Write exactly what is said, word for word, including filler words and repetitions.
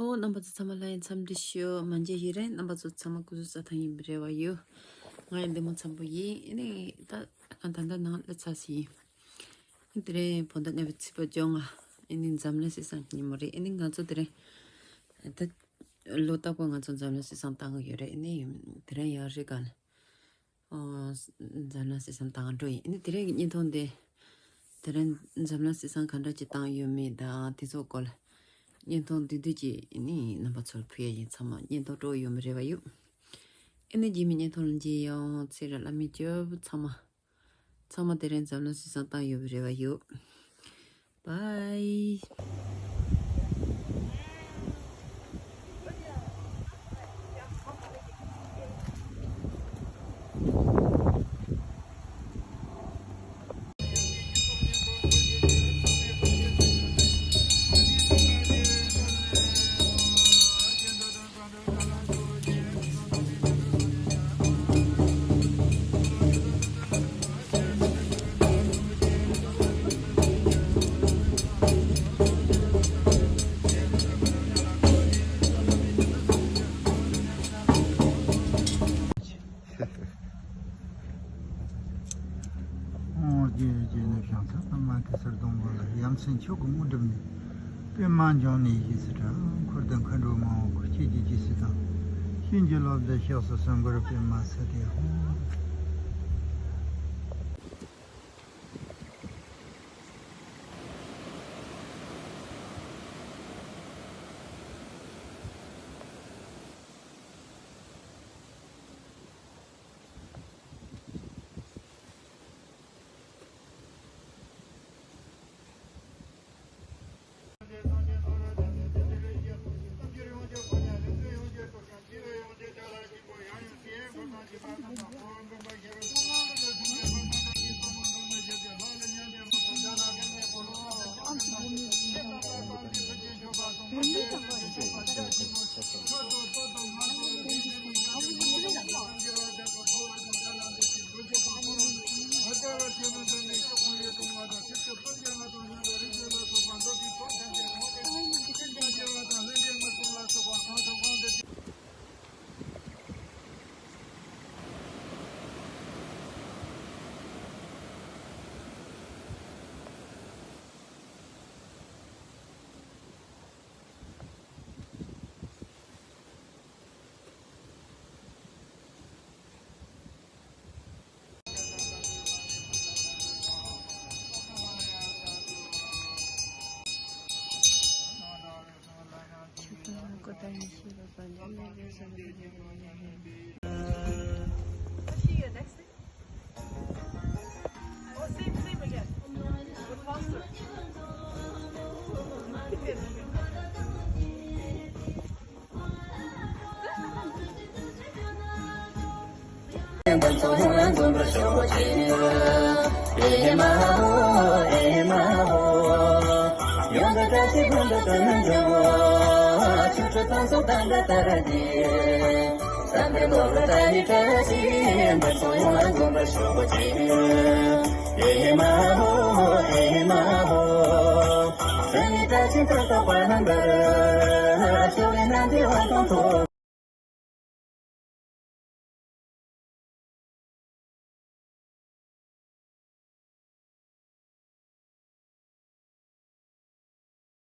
ཨོ། རྣམ་པ་ཚོ་ཚང་མ་ལ་ཡང་འཚམས་འདྲི་ཞུ། མ་མཇལ་ཡིན་རེད། རྣམ་པ་ཚོ་ཚང་མ་སྐུ་གཟུགས་གསལ་ཐང་ཡིན་པའི་རེ་བ་ཡོད། ང་ཡང་བདེ་མོ་འཚམས་པོ་ཡིན། ཨ་ནི་ད་ད་ལྟ་ནང་ལ་ཚར་ཟིན་ཡིན། ཨ་ནི་དེ་རིང་བོད་ཟླ་ལྔ་པའི་ཚེས་པ་བཅོ་ལྔ། ཨ་ནི་འཛམ་གླིང་སྲིད་སྐྱོང་གི་ཉིན་མོ་རེད། ཨ་ནི་ང་ཚོ་དེ་རིང་ད་ལོ་རྟག་པར་ང་ཚོ་འཛམ་གླིང་སྲིད་སྐྱོང་བཏང་གི་ཡོད་རེད། ཨ་ནི་དེ་རིང་ཡང་རི་ག་ལ། ཨོ། འཛམ་གླིང་སྲིད་སྐྱོང་བཏང་འགྲོ་ཡིན། ཨ་ནི་དེ་རིང་གི་བརྙན་ཐུང་འདི། དེ་རིང་འཛམ་གླིང་སྲིད་སྐྱོང་ག་འདྲ་ཅིག་བཏང་ཡོད་མེད་དང་དེ་ཚོ་སྐོར་ལ་བརྙན་ཐུང་བསྡུས་བསྡུས་ཅིག་ཨ་ནི་རྣམ་པ་ཚོར་ཕུལ་ཡ་ཡིན། ཚང་མ་བརྙན་ཐུང་སྤྲོ་ཡོང་བའི་རེ་བ་ཡོད། ཨ་ནི་རྗེས་མའི་བརྙན་ཐུང་ལ་མཇལ་ཡོང་། ཚེ་རིང་བླ་མའི་སྐྱོབ། ཚང་མ་ཚང་མ་དེ་རིང་འཛམ་གླིང་སྲིད་སྐྱོང་བཏང་ཡོད་པའི་རེ་བ་ཡོད། Bye. ཨོ་རྒྱན་རྒྱན་ནི་བྱང་ཐབས་དང་མ་གེ་སར་སྡོང་པོ་ལ། ཡ་མཚན་མཆོག་གི་དངོས་གྲུབ་ནི། པདྨ་འབྱུང་གནས་བཞེས་སུ་གྲགས། འཁོར་དང་མཁའ་འགྲོ་མང་པོ་སྐུ། ཁྱེད་ཀྱི་རྗེས་སུ་དང་། བྱིན་གྱིས་རློབས་ཏེ་གཤེགས་སུ་གསོལ། གུ་རུ་པདྨ་སིདྡྷི་ཧཱུྃ།